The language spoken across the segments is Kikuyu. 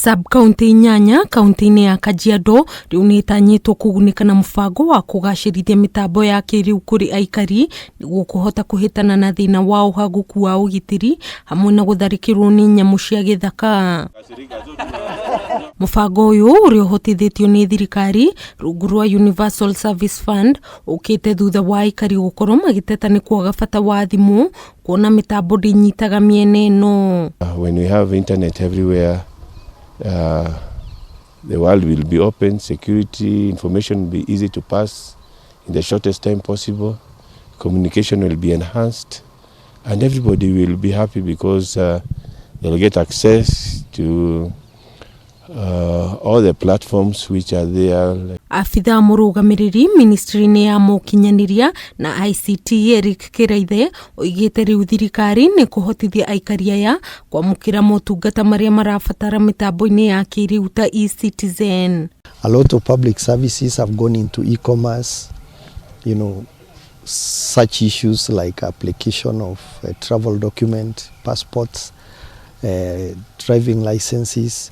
Sub-county inyanya kaunti-inĩ ya Kajiado rĩu nĩ ĩtanyĩtwo kũgunĩka na mũbango wa kũgacĩrithia mĩtambo ya kĩrĩu kũrĩ aikari nĩguo kũhota kũhĩtana na thĩna wa ũhagũku wa ũgitĩri hamwe na gũtharĩkĩrwo nĩ nyamũ cia gĩthaka. Mũbango ũyũ ũrĩa ũhotithĩtio nĩ thirikari rungu rwa Universal Service Fund ũkĩte thutha wa aikari gũkorwo magĩteta nĩ kwaga bata wa thimũ kuona mĩtambo ndĩnyitaga mĩena ĩno. When we have internet everywhere, the world will be open, security, information will be easy to pass in the shortest time possible, communication will be enhanced, and everybody will be happy because they'll get access to all the platforms which are there. Abithaa mũrũgamĩrĩri ministry-inĩ ya mokinyanĩria na ICT Eric Kiraithe oigĩte rĩu thirikari nĩ kũhotithia aikari aya kwamũkĩra motungata marĩa marabatara mĩtambo-inĩ ya kĩrĩu ta eCitizen. A lot of public services have gone into e-commerce, such issues like application of a travel document, passports, driving licenses.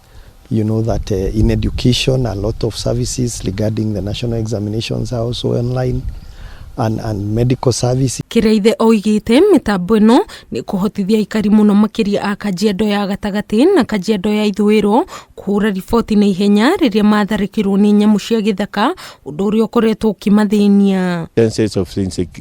You know that in education, a lot of services regarding the national examinations are also online, and medical services. Kiraithe oigĩte mĩtambo ĩno nĩ kũhotithia aikari mũno makĩria a Kajiado ya gatagatĩ na Kajiado ya ithũĩro kũhũra riboti na ihenya rĩrĩa matharĩkĩrwo nĩ nyamũ cia gĩthaka, ũndũ ũrĩa ũkoretwo ũkĩmathĩnia. Sense of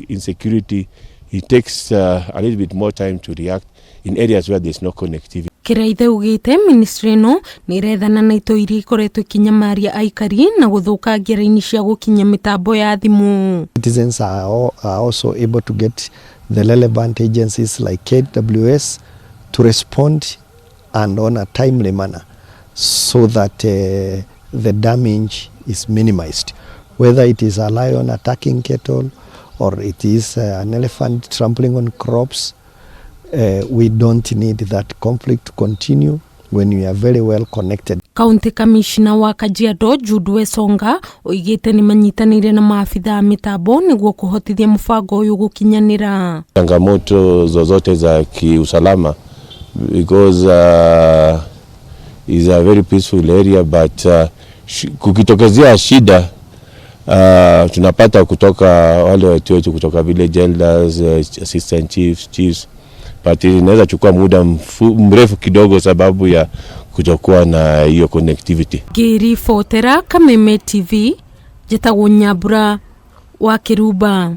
insecurity, it takes a little bit more time to react in areas where there's no connectivity. Kiraithe ugĩte ministry ĩno nĩ ĩrethana na itoi iria ikoretwo ikinyamaria aikari na gũthũkangia raini cia gũkinya mĩtambo ya thimũ. Citizens are also able to get the relevant agencies like KWS to respond and on a timely manner so that the damage is minimized. Whether it is a lion attacking cattle or it is an elephant trampling on crops, we don't need that conflict to continue when we are very well connected. County Commissioner wa Kajiado Jude Wesonga oigĩte nĩ manyitanĩire na maabitha a mĩtambo nĩguo kũhotithia mũbango ũyũ gũkinyanĩra. Changamoto zozote za kiusalama because is a very peaceful area, but kukitokezea shida, tunapata kutoka wale watu wetu kutoka village elders, assistant chiefs, chiefs, but inaweza chukua muda mrefu kidogo sababu ya kutokuwa na hiyo connectivity. Ngĩribotera Kameme TV, njĩtagwo Nyambura wa Kĩrumba.